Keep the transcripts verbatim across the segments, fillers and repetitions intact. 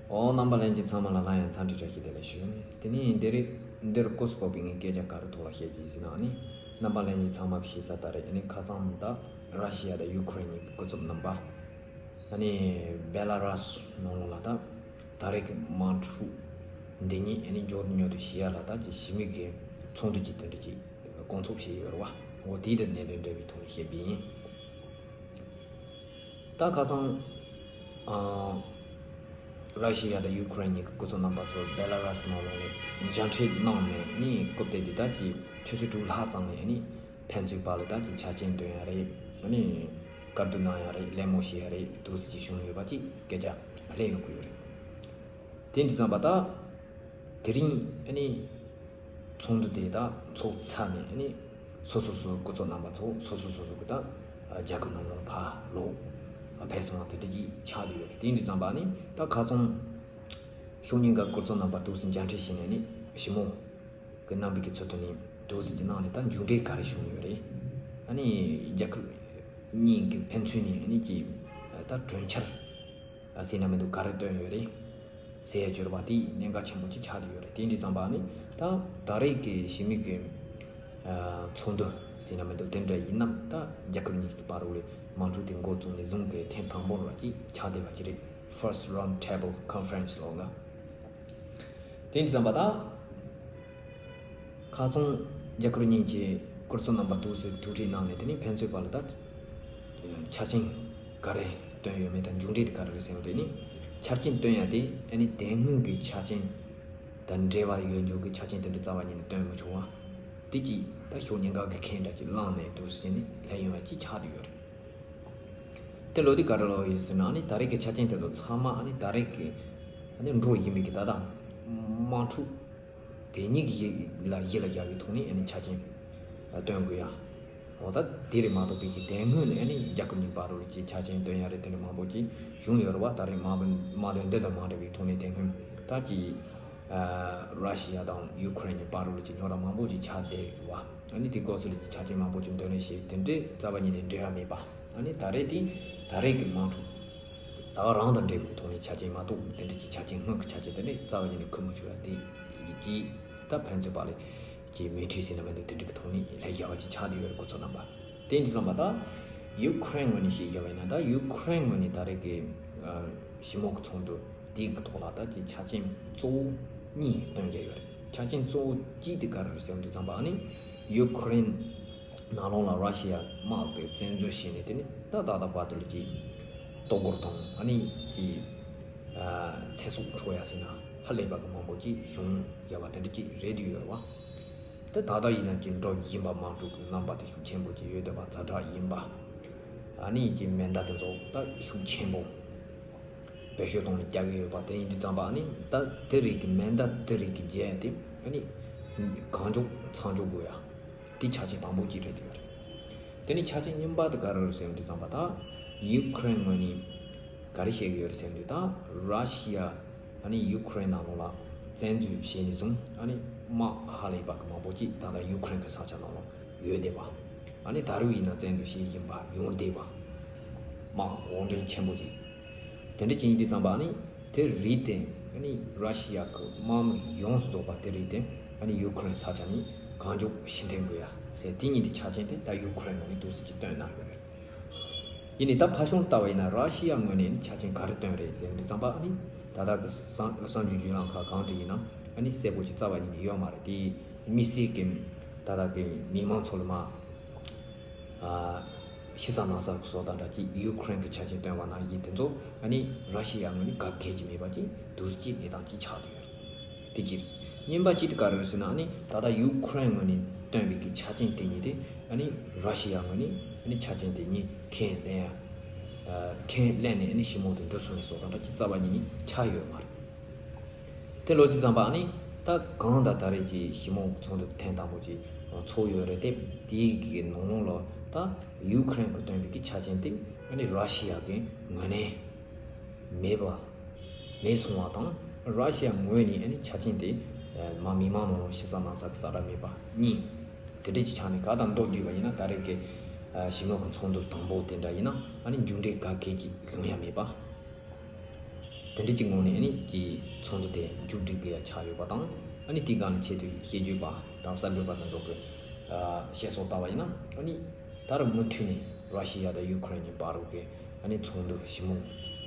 ཨོ། རྣམ་པ་ལྷན་རྒྱས་ཚང་མ་ལ་སླར་ཡང་འཚམས་འདྲི་བཀྲ་ཤིས་བདེ་ལེགས་ཞུ། དེ་ནས་འདི་རེད། འདིར་སྐོར་སུ་ཕོག་པའི་ངས་སྐད་ཆ་ག་རེ་ཐོག་ལ་བཤད་རྒྱུ་ཡིན་ཟེར་ན་ནི། རྣམ་པ་ལྷན་རྒྱས་ཚང་མ་གིས་ཤེས་གསལ་ལྟར་རེད། ཨ་ནི་ཁ་སང་ད་ར་ཤི་ཡ་དང་ཡུ་ཁུ་རེན་གཉིས་ཀྱི་སྐུ་ཚབ་རྣམ་པ། ཨ་ནི་བེ་ལ་རུ་སི་ནང་ལོགས་ལ་ད་ད་རེས་ཀྱི་དམག་འཁྲུག་འདི་ཉིད་ཨ་ནི་མགྱོགས་མྱུར་དུ་ཞི་ཡ་ལ་ད་ཅིག་ཞི་མོལ་གྱི་ཚོགས་འདུ་ཅིག་དེ་འདྲ་ཅིག་སྐོང་ཚོགས་བྱས་ཡོད་རེད་བ། འོ་དེའི་དང་གནད་དོན་འབྲེལ་བའི་ཐོག་ནས་བཤད་པ་ཡིན། ད་ཁ་སང་། ཨ། ར་ཤི་ཡ་དང་ཡུ་ཁུ་རེན་གཉིས་ཀྱི་སྐུ་ཚབ་རྣམ་པ་ཚོ་བེ་ལ་རུ་སི་ནང་ལོགས་ནས་མཇལ་འཕྲད་གནང་ནས་ནི། སྐབས་དེ་དུས་ད་ཅིག་ཆུ་ཚོད་དྲུག་ལྷག་ཙམ་ནས་ནི་ཕན་ཚུན་བར་ལ་ད་ཅིག་ཆ་རྐྱེན་འདོན་ཡ་རེད། ནི་བཀའ་བསྡུར་གནང་ཡ་རེད། གླེང་མོལ་བྱེད་ཡ་རེད། འདུག་སེ་ཅིག་བྱུང་ཡོད་པ་ཅིག་སྐད་ཆ་སླེབས་ཡོང་གི་ཡོད་རེད། དེ་འདི་ཙམ་པ་ད། དེ་རིང་ཨ་ནི་ཚོགས་འདུ་དེ་ད་ཚོགས་ཚར་ནས་ཨ་ནི་སོ་སོ་སོ་སྐུ་ཚབ་རྣམ་པ་ཚོ་སོ་སོ་སོ་སོ་གི་ད་རྒྱལ་ཁབ་ནང་ལོགས་ཕར་ལོག་ཕེབས་སོང་བ་དེ་འདྲ་ཅིག་ཆགས་བསྡད་ཡོད་རེད། དེ་འདི་ཙམ་པ་ཨ་ནི་ད་ཁ་སང་ཕྱོགས་གཉིས་ཀ་སྐུ་ཚབ་རྣམ་པ་འདུག་སེ་མཇལ་འཕྲད་བྱས་ནས་ནི་ཞི་མོལ་གི་གནང་བའི་གི་ཚུལ་དུ་ནི་འདུག་སེ་ཅིག་གནང་ནས་ད་མཇུག་འབྲས་ག་རེ་བྱུང་ཡོད་རེད། ཨ་ནི་རྒྱལ་ཁབ་གཉིས་ཀྱི་ཕན་ཚུན་ནས་ཨ་ནི་ཅིག་ད་གྲོས་འཆར། ཟེར་ན་མི་འདུག་ག་རེ་བཏོན་ཡོད་རེད་ཟེར་ཡ་བྱས་པ་དེ་གནད་འགག་ཆེན་པོ་ཅིག་ཆགས་བསྡད་ཡོད་རེད། དེ་འདི་ཙམ་པ་ནི་ད་ད་རེས་ཀྱི་ཞི་མོལ་གྱི་ཚོགས་འདུ་ཟེར་ན་མི་འདུག་དེ་འདྲ་ཡིན་ནམ། ད་རྒྱལ་ཁབ་གཉིས་ཀྱི་བར་ལ་དམག་འཁྲུག་དེ་འགོ་བཙུགས་ནས་བཟུང་གི་ཐེངས་དང་པོ་ར་ཅིག་ཆགས་བསྡད་པ་ཅིག་རེད། First Round Table Conference ལབ་ལ། དེ་འདི་ཙམ་པ་ད། ཁ་སང་རྒྱལ་ཁབ་གཉིས་ཀྱི་སྐུ་ཚབ་རྣམ་པ་འདུག་སེ་ཐུག་འཕྲད་གནང་ནས། དེ་ནས་ཕན་ཚུན་བར་ལ་ད་ཆ་རྐྱེན་ག་རེ་བཏོན་ཡོད་མེད་དང་མཇུག་འབྲས་དེ་ག་རེ་རེད་ཟེར་བ་དེ་ནི། ཆ་རྐྱེན་བཏོན་ཡ་དེ་ཨ་ནི་དེ་སྔོན་གྱི་ཆ་རྐྱེན་དང་འབྲེལ་བ་ཡོད་འཇོག་གི་ཆ་རྐྱེན་དེ་འདྲ་རྩ་བ་ཉིད་ནས་བཏོན་མི་ཆོག་པ། དེ་གྱིས་ད་ཕྱོགས་གཉིས་ཀ་གི་ཁེ་འདྲ་ཅིག་བླངས་ནས་འདུག་སེ་བྱས་ནས་སླེབས་ཡོང་བ་ཅིག་ཆགས་བསྡད་ཡོད་རེད། དེ་ལོ་དེ་ག་རེ་ལབ་ཡོད་ཟེར་ན། ཨ་ནི་ད་རེས་ཀྱི་ཆ་རྐྱེན་དེ་ཚོ་ཚང་མ་ཨ་ནི་ད་རེས་ཀྱི་ཨ་ནི་འགྲོ་བཞིན་པའི་གི་ད་ལྟ་དམག་འཁྲུག་དེ་གཉིས་ཀྱི་ཡིད་ལ་ཡིད་ལ་བཞག་པའི་ཐོག་ནས་ཨ་ནི་ཆ་རྐྱེན་བཏོན་དགོས་ཡ། འོ་ད་དེ་རེད་མ་གཏོགས་པའི་གི་དེ་སྔོན་ནས་ཨ་ནི་རྒྱལ་ཁབ་གཉིས་བར་ལ་ཅིག་ཆ་རྐྱེན་བཏོན་ཡ་རེད། དེ་འདྲ་མང་པོ་ཅིག་བྱུང་ཡོད་རེད་བ། ད་རེས་དམག་དོན་དམག་དོན་འདི་དང་མ་འབྲེལ་བའི་ཐོག་ནས་དེ་སྔོན་ད་ཅིག་ར་ཤི་ཡ་དང་ཡུ་ཁུ་རེན་གཉིས་བར་ལ་ཅིག་རྙོག་དྲ་མང་པོ་ཅིག་ཆགས་བསྡད་བ། ཨ་ནི་དེ་སྐབས་སུ་ལ་ཅིག་ཆ་རྐྱེན་མང་པོ་ཅིག་འདོན་རེས་བྱས། དེ་འདྲའི་རྩ་བ་ཉིད་ནས་འབྲེལ་བ་མེད་པ། ཨ་ནི་ད་རེས་དེ་ད་རེས་ཀྱི་དམག་འཁྲུག་ད་ག་རང་དང་འབྲེལ་བའི་ཐོག་ནས་ཆ་རྐྱེན་མ་གཏོགས་དེ་འདྲ་ཅིག་ཆ་རྐྱེན་སྔོན་གྱི་ཆ་རྐྱེན་དེ་འདྲ་རྩ་བ་ཉིད་ནས་འཁུར་མི་ཆོག་ཡ་དེ་ཡིན་གྱི། ད་ཕན་ཚུན་བར་ལ་ཅིག་མོས་མཐུན་ཟེར་ན་མི་འདུག་དེ་འདྲ་གི་ཐོག་ནས་སླེབས་བཞག་པ་ཅིག་ཆགས་བསྡད་ཡོད་རེད། སྐུ་ཚབ་རྣམ་པ་དེ་འདི་ཙམ་པ་ད་ཡུ་ཁུ་རེན་ངོས་ནས་བཤད་བཞག་པ་ཡིན་ན། ད་ཡུ་ཁུ་རེན་ངོས་ནས་ད་རེས་ཀྱི་ཞི་མོལ་གྱི་ཚོགས་འདུ་དེའི་གི་ཐོག་ལ་ད་ཅིག་ཆ་རྐྱེན་གཙོ་བོ་གཉིས་བཏོན་བཞག་ཡོད་རེད། ཆ་རྐྱེན་གཙོ་བོ་གཅིག་དེ་ག་རེ་རེད་ཟེར་བ་འདི་ཙམ་པ། ཨ་ནི་ཡུ་ཁུ་རེན་ནང་ལོགས་ལ་ར་ཤི་ཡ་དམག་དེ་བཙན་འཛུལ་བྱས་ནས། དེ་ནི་ད་ད་ལྟ་བར་དུ་ལ་ཅིག་ལྟོ་གོས་དང་ཨ་ནི་ཅིག་ཚེ་སྲོག་འཕྲོག་ཡ་ཟེར་ན་ཧ་ལས་པ་གི་མང་པོ་ཅིག་བྱུང་བཞག་པ་དེ་འདྲ་ཅིག་རེད་འདུག་ཡོད་རེད་བ། དེ་ད་ལྟ་ཡིན་ན་ཅིག་འགྲོ་བཞིན་པ། དམག་འཁྲུག་གི་རྣམ་པ་དེ་ཤུགས་ཆེན་པོ་ཅིག་ཡོད་བསྡད་པ། ཛ་དྲག་ཡིན་པ། ཨ་ནི་ཅིག་མེ་མདའ་དེ་ཚོ་ད་ཤུགས་ཆེན་པོ་བེད་སྤྱོད་གཏོང་ནས་རྒྱག་གི་ཡོད་པ་དེ་ཡིན་དུས་ཙམ་པ། ཨ་ནི་ད་དེ་རིགས་ཀྱི་མེ་མདའ་དེ་རིགས་ཀྱི་རྒྱལ་དེ་ཨ་ནི་གང་མགྱོགས་མཚམས་འཇོག་དགོས་ཡ། དེ་ཆ་རྐྱེན་དང་པོ་གཅིག་རེད་འདུག་དེ་ནས་ཆ་རྐྱེན་གཉིས་པ་དེ་ག་རེ་རེད་ཟེར་དུས་ཙམ་པ། ད་ཡུ་ཁུ་རེན་ངོས་ནས་ག་རེ་བཤད་ཀྱི་ཡོད་རེད་ཟེར་དུས། ད་ར་ཤི་ཡ་ཨ་ནི་ཡུ་ཁུ་རེན་ནང་ལོགས་ལ་བཙན་འཛུལ་བྱས་ནས་བཟུང་ཨ་ནི་དམག་ཧ་ལས་པ་གི་མང་པོ་ཅིག་ད་ལྟ་ཡུ་ཁུ་རེན་གི་ས་ཆ་ནང་ལོགས་ཡོད་བསྡད་པ། ཨ་ནི་ད་རུང་ཡིན་ན་བཙན་འཛུལ་བྱེད་བཞིན་པ། ཡོང་བསྡད་པ། དམག་དབང་འདྲེན་ཆེན་པོ་ཅིག་དེ་འདྲ་ཅིག་ཡིན་དུས་ཙམ་པ། ཨ་ནི་དེ་རིགས་དེ་ཨ་ནི་ར་ཤི་ཡ་གི་དམག་མི་ཡོངས་སུ་རྫོགས་པ་དེ་རིགས་དེ་ཨ་ནི་ཡུ་ཁུ་རེན་ས་ཆ་ནས་གང་མགྱོགས་ཕྱིར་འཐེན་དགོས་ཡ་ཟེར། དེ་གཉིས་དེ་ཆ་རྐྱེན་དེ་ད་ཡུ་ཁུ་རེན་ངོས་ནས་འདུག་སེ་ཅིག་བཏོན་གནང་ཡོད་རེད། ཡིན་ནའི་ད་ཕར་ཕྱོགས་ལ་ལྟ་བ་ཡིན་ན་ར་ཤི་ཡ་ངོས་ནས་ནི་ཆ་རྐྱེན་ག་རེ་བཏོན་རེད་ཟེར་དུས་ཙམ་པ། ཨ་ནི་ད་ལྟ་གི་གསར་གསར་འགྱུར་བརྒྱུད་ལམ་ཁག་གང་དུ་ཡིན་ན་ཨ་ནི་གསལ་པོ་ཅིག་རྩ་བ་ཉིད་ནས་ཡོད་མ་རེད། དེ་དམིགས་བསལ་གྱི་ད་ལྟ་གི་མི་མང་ཚོ་ལ་མ་ཨ་ཞེ་ས་ན་ས་གི་བཟོ་ལྟ་འདྲ་ཅིག་ཡུ་ཁུ་རེན་གྱི་ཆ་རྐྱེན་བཏོན་པ་ན་ཡིན། དེ་ཚོ་ཨ་ནི་ར་ཤི་ཡ་ངོས་ནས་དགའ་གལ་གྱི་མེད་པ་ཅིག་འདུག་སེ་ཅིག་གནས་སྟངས་ཅིག་ཆགས་བསྡད་ཡོད་རེད། དེ་གཅིག་རེད། གཉིས་པ་གཅིག་དེ་ག་རེ་རེད་ཟེར་ན། ཨ་ནི་ད་ལྟ་ཡུ་ཁུ་རེན་ངོས་ནས་བཏོན་པའི་གི་ཆ་རྐྱེན་དེ་གཉིས་དེ་ཨ་ནི་ར་ཤི་ཡ་ངོས་ནས་ཨ་ནི་ཆ་རྐྱེན་དེ་གཉིས་ཁས་ལེན་ཡ། ཨ་ཁས་ལེན་ནས་ཨ་ནི་ཞི་མོལ་དེ་འགྲོ་སོང་བའི་བཟོ་ལྟ་འདྲ་ཅིག་རྩ་བ་ཉིད་ནས་ཆགས་ཡོད་མ་རེད། དེ་ལབ་དུས་ཙམ་པ། ཨ་ནི་ད་གང་ལྟར་ད་རེས་ཀྱི་ཞི་མོལ་ཚོགས་འདུ་ཐེངས་དང་པོ་ཅིག་ཚོགས་ཡོད་རེད་དེ། དེའི་གི་ནང་ལོགས་ལ་ད་ཡུ་ཁུ་རེན་གྱིས་བཏོན་པའི་གི་ཆ་རྐྱེན་དེ་ཨ་ནི་ར་ཤི་ཡ་གི་ངོས་ནས་མེད་པ། མེད་སོང་བ་དང་། ར་ཤི་ཡ་ངོས་ནས་ཨ་ནི་ཆ་རྐྱེན་དེ་མ་མི་མང་ནང་ལོགས་ཞེ་ས་ན་ས་གི་ས་ར་མེད་པ་གཉིས། དེ་འདྲ་ཅིག་ཆགས་ནས་ག་དང་མདོར་བསྡུས་པ་ཡིན་ན། ད་རེས་ཀྱི་ཞི་མོལ་གྱི་ཚོགས་འདུ་དང་པོ་དེ་འདྲ་ཡིན་ན་ཨ་ནི་མཇུག་འབྲས་ག་གེ་ཅིག་ཡོང་ཡ་མེད་པ། དེ་འདྲ་གྱི་ངང་ནས་ཨ་ནི་ཀྱི་ཚོགས་འདུ་དེ་མཇུག་སྒྲིལ་དགོས་ཡ་ཆགས་ཡོད་པ་དང་། ཨ་ནི་དེའི་སྒང་ནས་ཆེད་དུ་བཤད་རྒྱུད་པ་དང་གསར་འགོད་པ་དེ་ཚོ་གི་ཨ་བཤད་སྲོལ་ལྟ་བ་ཡིན་ན། ཨ་ནི་ད་རུང་མུ་མཐུད་ནས་ར་ཤི་ཡ་དང་ཡུ་ཁུ་རེན་གྱི་བར་རུ་གི་ཨ་ནི་ཚོགས་འདུ་ཞིབ་མོ་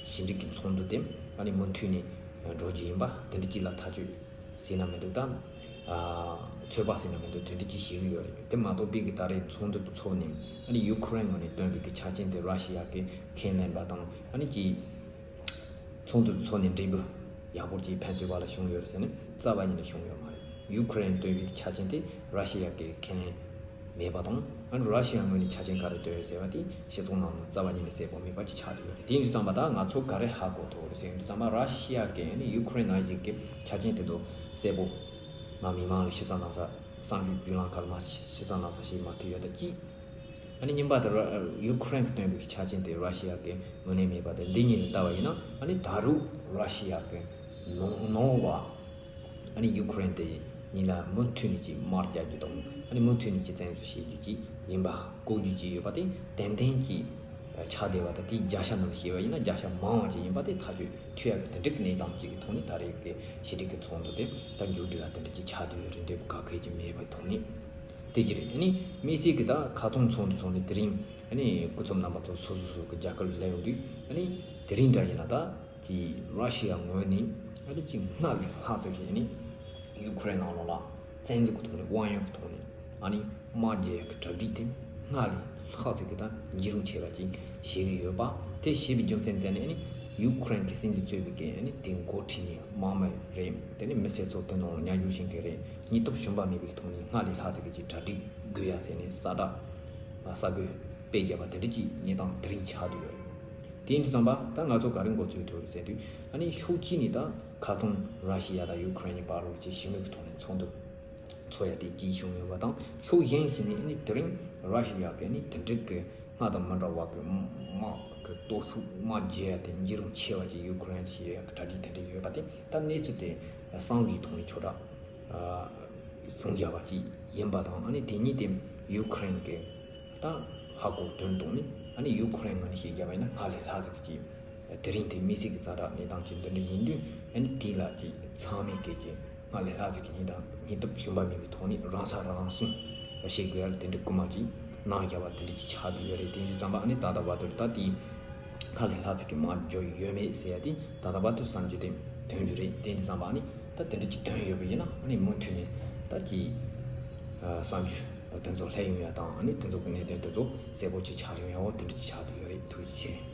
ཞི་འགྲིག་གི་ཚོགས་འདུ་དེ་ཨ་ནི་མུ་མཐུད་ནས་འགྲོ་རྒྱུ་ཡིན་པ་དེ་འདྲ་གྱི་ལ་ཐག་གཅོད་ཟིན་ན་མི་འདུག་ད། ཨ་ཚོད་དཔག་ཟིན་ན་མི་འདུག་དེ་འདྲ་གྱི་བཤད་གི་ཡོད་རེད། དེ་མ་གཏོགས་པའི་གི་ད་རེས་ཚོགས་འདུ་དེ་ཚོགས་ནས་ཨ་ནི་ཡུ་ཁུ་རེན་ངོས་ནས་བཏོན་པའི་གི་ཆ་རྐྱེན་དེ་ར་ཤི་ཡ་གི་ཁས་ལེན་པ་དང་། ཨ་ནི་ཀྱི་ཚོགས་འདུ་དེ་ཚོགས་ནས་འབྲས་བུ་ཡག་པོ་ཅིག་ཕན་ཚུན་བར་ལ་བྱུང་ཡོད་རེད་ཟེར་ནས་རྩ་བ་ཉིད་ནས་བྱུང་ཡོད་མ་རེད། ཡུ་ཁུ་རེན་བཏོན་པའི་གི་ཆ་རྐྱེན་དེ་ར་ཤི་ཡ་གི་ཁས་ལེན་མེད་པ་དང་། ཨ་ནི་ར་ཤི་ཡ་ངོས་ནས་ཆ་རྐྱེན་ག་རེ་བཏོན་ཡོད་ཟེར་བ་དེ་སྤྱི་ཚོགས་ནང་ལ་རྩ་བ་ཉིད་ནས་གསལ་པོ་མེད་པ་ཅིག་ཆགས་ཀྱི་ཡོད་རེད། དེ་ཡིན་དུས་ཙམ་པ་ད་ང་ཚོ་ག་རེ་ཧ་གོ་ཐུབ་རེད་ཟེར་དུས་ཙམ་པ། ར་ཤི་ཡ་གིས་ཨ་ནི་ཡུ་ཁུ་རེན་ནང་བཞིན་གྱི་ཆ་རྐྱེན་དེ་ཚོ་གསལ་པོ་ང་མི་མང་ལ་ཞུ་ས་གནང་ས། གསར་འགྱུར་བརྒྱུད་ལམ་ཁག་ལ་མ་ཞུ་ས་གནང་ས་ཞིག་མ་ཐུབ་ཡོད་ད་ཅི། ཨ་ནི་གཉིས་པ་དེ་ར་ཡུ་ཁུ་རེན་གྱིས་བཏོན་པའི་ཆ་རྐྱེན་དེ་ར་ཤི་ཡ་གི་ངོས་ནས་མེད་པ་དེ། འདི་གཉིས་ལ་ལྟ་བ་ཡིན་ན་ཨ་ནི་ད་རུང་ར་ཤི་ཡ་གི་ནང་ནང་བ་ཨ་ནི་ཡུ་ཁུ་རེན་དེ་གཉིས་ལ་མུ་མཐུད་ནས་ཅིག་དམག་རྒྱག་རྒྱུ་དང་། ཨ་ནི་མུ་མཐུད་ནས་ཅིག་བཙན་འཛུལ་བྱེད་རྒྱུ་ཅིག་ཡིན་པ་བཀོད་རྒྱུ་ཅིག་ཡོད་པ་དེ་ཏན་ཏན་གྱི་ཆགས་བསྡད་པ་དང་། དེའི་བརྒྱ་ཆ་ནང་བཤད་པ་ཡིན་ན་བརྒྱ་ཆ་མང་བ་ཅིག་ཡིན་པ་དེ་ཐག་གཅོད་ཐུབ་ཡག་གི་དེ་འདྲ་གི་གནས་སྟངས་ཅིག་གི་ཐོག་ནས་ད་རེས་ཀྱི་ཞི་འགྲིག་གི་ཚོགས་འདུ་དེ་ད་མཇུག་སྒྲིལ་ཡ་དེ་འདྲ་ཅིག་ཆགས་བསྡད་ཡོད་རེད། འབྲས་བུ་ག་གེ་ཅིག་མེད་པའི་ཐོག་ནས། དེ་གྱིས་རེད། ཨ་ནི་དམིགས་བསལ་གྱི་ད་ཁ་སང་ཚོགས་འདུ་ཚོགས་ནས་དེ་རིང་ཨ་ནི་སྐུ་ཚབ་རྣམ་པ་ཚོ་སོ་སོ་སོ་གི་རྒྱ་གར་ལ་སླེབས་ཡོང་དུས། ཨ་ནི་དེ་རིང་འདྲ་ཡིན་ན་ད་ཀྱི་ར་ཤི་ཡ་ངོས་ནས་ཨ་ནི་ཅིག་སྔར་ལས་ལྷག་ཙམ་ཞིག་ཨ་ནི་ཡུ་ཁུ་རེན་ནང་ལོགས་ལ་བཙན་འཛུལ་གྱི་ཐོག་ནས། དབང་ཡོད་ཀྱི་ཐོག་ནས་ཨ་ནི་དམག་རྒྱག་ཡག་གི་གྲ་སྒྲིག་དེ་སྔར་ལས་ལྷག་ཙམ་གྱི་ད་འགྱུར་རུང་ཆེ་བ་ཅིག་བྱེད་ཀྱི་ཡོད་པ་དེ་ཤེས་པའི་རྒྱུ་མཚན་དེ་ནི། ཨ་ནི་ཡུ་ཁུ་རེན་གྱི་སྲིད་འཛིན་གཙོས་པའི་གི་ཨ་ནི་དེ་འགོ་ཁྲིད་ནས་དམག་མི་རེད། དེ་ནི་མི་སེར་ཚོ་དེ་ནང་ལ་མཉམ་ཞུགས་བྱེད་མཁན་རེད། སྙིང་སྟོབས་ཞུམ་པ་མེད་པའི་ཐོག་ནས་སྔར་ལས་ལྷག་ཙམ་གྱི་གྲ་སྒྲིག་དགོས་ཡ་ཟེར་ནས་གསལ་བསྒྲགས་གསར་འགོད་སྤེལ་བརྒྱབ་པ་དེ་འདྲ་གྱི་གནས་སྟངས་དེ་རིང་ཆགས་བསྡད་ཡོད་རེད། དེ་ཡིན་དུས་ཙམ་པ་ད་ང་ཚོ་ག་རེ་མགོ་ཚོས་ཐུབ་རེད་ཟེར་དུས། ཨ་ནི་ཕྱོགས་གཅིག་ནས་ད་ཁ་སང་ར་ཤི་ཡ་དང་ཡུ་ཁུ་རེན་གྱི་བར་རུ་ཅིག་ཞི་མོལ་གྱི་ཐོག་ནས་ཚོགས་འདུ་ཚོགས་ཡ་དེ་གྱིས་བྱུང་ཡོད་པ་དང་། ཕྱོགས་གཞན་ཞིག་ནས་ཨ་ནི་དེ་རིང་ར་ཤི་ཡ་གི་ཨ་ནི་དེ་འདྲ་གི་སྔར་དང་མི་འདྲ་བ་གི་དམག་གི་སྟོབས་ཤུགས། དམག་རྒྱག་ཡ་དེ་འགྱུར་རུང་ཆེ་བ་ཅིག་ཡུ་ཁུ་རེན་བྱེད་ཡ་གི་གྲ་སྒྲིག་དེ་འདྲ་ཡོད་པ་དེ། ད་གནས་ཚུལ་དེ་གསར་འགྱུར་ཐོག་ནས་ཆོག་གྲབས་བྱུང་བཞག་པ་ཅིག་ཡིན་པ་དང་། ཨ་ནི་དེ་གཉིས་དེ་ཡུ་ཁུ་རེན་གྱི་ད་ཧ་གོ་དོན་དག་ནི། ཨ་ནི་ཡུ་ཁུ་རེན་ངོས་ནས་བཤད་རྒྱུ་ཡིན་ན་སྔར་ལས་ལྷག་ཙམ་གྱི་དེ་རིང་དེ་དམིགས་བསལ་གྱི་གསལ་བསྒྲགས་གནས་སྟངས་ཅིག་འདི་འདྲ་ཡིན་དུས། ཨ་ནི་དེ་ལ་ཅིག་ཚང་མས་སྐད་ཀྱི་སྔར་ལས་ལྷག་ཙམ་གྱི་སྙིང་དང་སྙིང་སྟོབས་ཞུམ་པ་མེད་པའི་ཐོག་ནས་རང་ས་རང་སྲུང་བྱེད་དགོས་ཡ་ལ་དེ་འདྲའི་སྐུལ་མ་ཅིག་གནང་བཞག་པ་དེ་འདྲ་ཅིག་ཆགས་བསྡད་ཡོད་རེད། དེ་ཡིན་དུས་ཙམ་པ་ཨ་ནི་ད་ལྟ་བར་དུ་ད་དེ་སྔར་ལས་ལྷག་ཙམ་གྱི་དམག་རྒྱག་ཡོད་མེད་ཟེར་ཡ་དེ་ད་ལྟ་བར་དུ་གསར་འགྱུར་དེ་ཐོན་རྒྱུ་རེད། དེ་ཡིན་དུས་ཙམ་པ་ཨ་ནི་ད་དེ་འདྲ་ཅིག་ཐོན་ཡོད་པ་ཡིན་ན། ཨ་ནི་མུ་མཐུད་ནས་ད་ཀྱི་གསར་འགྱུར་དེ་ཚོ་སླེབས་ཡོང་ཡ་དང་། ཨ་ནི་དེ་ཚོ་གི་གནད་དོན་དེ་ཚོ་གསལ་པོ་ཅིག་ཆགས་ཡོང་ཡ་འོ་དེ་འདྲ་ཅིག་ཆགས་བསྡད་ཡོད་རེད། ཐུགས་རྗེ་ཆེ།